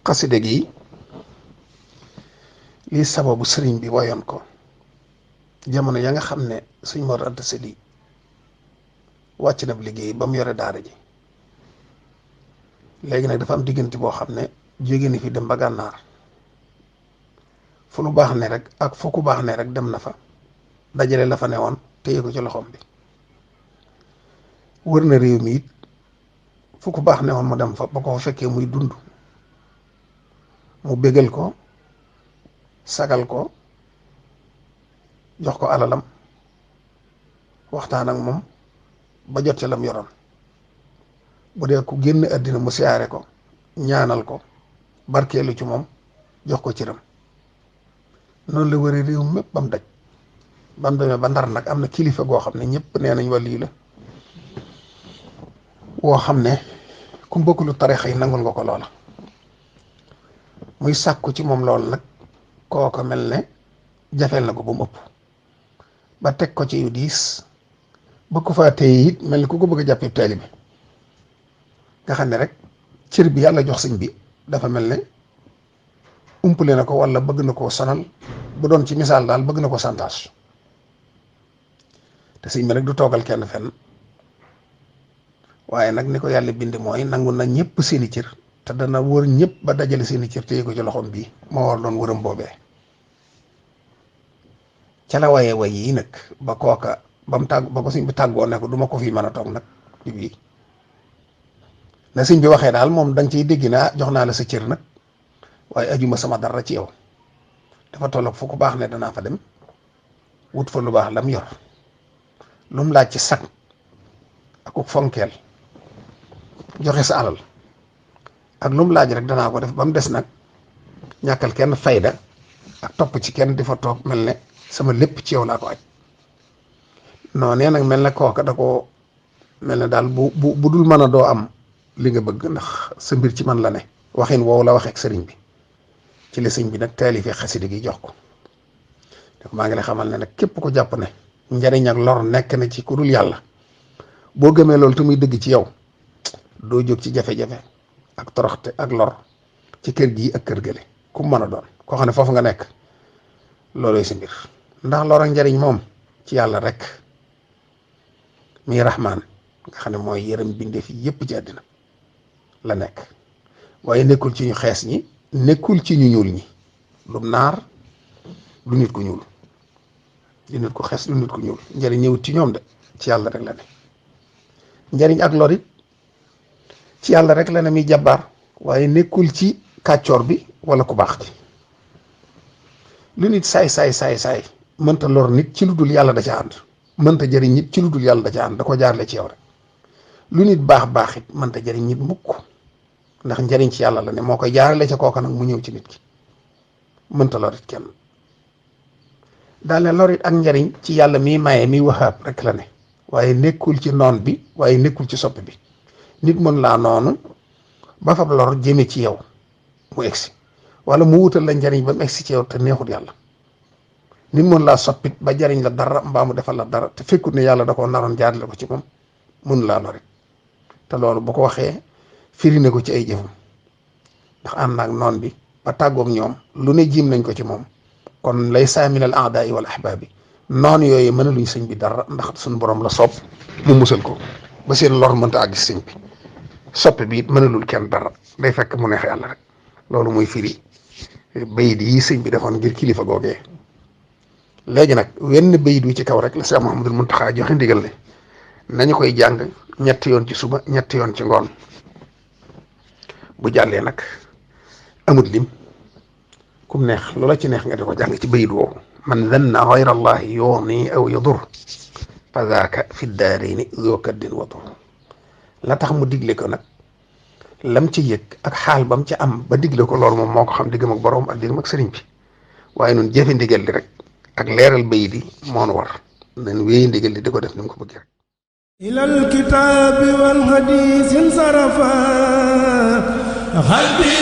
xaside gi lii sababu sëriñ bi woyoon ko jamono ya nga xam ne Sëriñ Mor Anta Sali wàcc na liggéey ba mu yore daara ji léegi nag dafa am diggante boo xam ne jóge ni fi dem ba gànnaar fu lu baax ne rek ak fu ku baax ne rek dem na fa dajale la fa ne woon téye ko ci loxoom bi wër na réew mi it fu ku baax ne woon mu dem fa ba ko fa fekkee muy dund mu bégal ko sagal ko jox ko alalam waxtaan ak moom ba jot ci lam yoroon bu dee ku génn àddina mu siyaare ko ñaanal ko barkeelu ci moom jox ko cëram noonu la wëri réew mépp ba mu daj ba mu demee ba Ndar nag am na kilifa goo xam ne ñëpp nee nañ wàllu la woo xam ne ku mbëkkulu tarixa yi nangul nga ko loola muy sàkku ci moom loolu nag kooka mel ne jafeel na ko ba mu ëpp ba teg ko ci yu diis ba ko faa téye it mel ni ku ko bëgg a jàppee taalibe nga xam ne rek cër bi yàlla jox sëñ bi dafa mel ne umpale na ko wala bëgg na koo sonal bu doon ci misaal daal bëgg na ko santage te sëñ bi nag du toogal kenn fenn waaye nag ni ko yàlla bind mooy nangu na ñëpp seeni cër te dana wër ñëpp ba dajale seeni cër téye ko ci loxoom bii moo war doon wëram boobee ca la waye way yi nag ba kooka ba mu tàgg ba ko sëñ bi tàggoo ne ko du ma ko fii mën a toog nag ci bii na sëñ bi waxee daal moom da nga ciy dégg naa jox naa la sa cër nag waaye ajuma sama dara ci yow dafa tolloog fu ko baax ne danaa fa dem wut fa lu baax lam yor lu mu laaj ci sag ak fonkeel joxe sa alal ak lu mu laaj rek danaa ko def ba mu des nag ñàkkal kenn fayda ak topp ci kenn di fa toog mel ne sama lépp ci yow laa ko aj noonee nag mel ne kooka da ko mel ne daal bu dul mën a doo am li nga bëgg ndax sa mbir ci man la ne waxin woowu la waxeek sëriñ bi ci la sëñ bi nag taalifee xasida gi jox ko donc maa ngi lay xamal ne nag képp ko jàpp ne njariñ ak lor nekk na ci ku dul yàlla boo gëmee loolu te muy dëgg ci yow doo jóg ci jafe-jafe ak toroxte ak lor ci kër gii ak kër gële ku mën a doon koo xam ne foofu nga nekk loolooy si mbir ndax lor ak njariñ moom ci yàlla rek muy rahmaan nga xam ne mooy yërëm bindee fi yépp ci àddina la nekk waaye nekkul ci ñu xees ñi nekkul ci ñu ñuul ñi lu naar du nit ku ñuul du nit ku xees du nit ku ñuul njariñ ñëwut ci ñoom de ci yàlla rek la ne njariñ ak lor it ci yàlla rek la ne muy jàbbaar waaye nekkul ci kàccoor bi wala ku baax ci lu nit saay mënta lor nit ci lu dul yàlla da ca ànd mënta jëriñ nit ci lu dul yàlla da ca ànd da ko jaarle ci yow rek lu nit baax it mënta jëriñ nit mukk ndax njëriñ ci yàlla la ne moo koy jaarale ca kooka nag mu ñëw ci nit ki mënta lorit kenn daal ne lorit ak njëriñ ci yàlla miy maye miy waxaab rek la ne waaye nekkul ci noon bi waaye nekkul ci sopp bi nit mën laa noonu ba fab lor jëme ci yow mu egsi wala mu wutal la njëriñ ba mu egsi ci yow te neexut yàlla nit mën laa soppit ba jariñ la dara mbaa mu defal la dara te fekkut ne yàlla da koo naroon jaarale ko ci moom mun laa lorit te loolu bu ko waxee firi ne ko ci ay jëfam ndax ànd naag noon bi ba tàggoog ñoom lu ne jiim nañ ko ci moom kon lay saaminal aadaai wal ahbaabi noonu yooyu mën a luñ sëñ bi dara ndax suñu borom la sopp mu musal ko ba seen lor mënta àgg sëñ bi soppe bi it mënalul kenn dara day fekk mu neex yàlla rek loolu muy firi bayit yi sëñ bi defoon ngir kilifa googee léegi nag wenn bayit wi ci kaw rek la Cheikh Mouhamadoul Mountakha joxe ndigal ne nañu koy jàng ñetti yoon ci suba ñetti yoon ci ngoon bu jàllee nag amut lim kum neex loola ci neex nga di ko jàng ci bayit woowu man zanna ghayra allahi yughni aw yadur fa zaaka fi daarayni zu kaddin wa dur la tax mu digle ko nag lam ci yëg ak xaal bam ci am ba digle ko loolu moom moo ko xam diggam ak boroom ak diggam ak sëriñ bi waaye nun jëfe ndigal li rek ak leeral bayit yi moo nu war nañ wéy ndigal li di ko def ni mu ko bëgg rek ilal kitaabi wal hadiis sarafa qalbi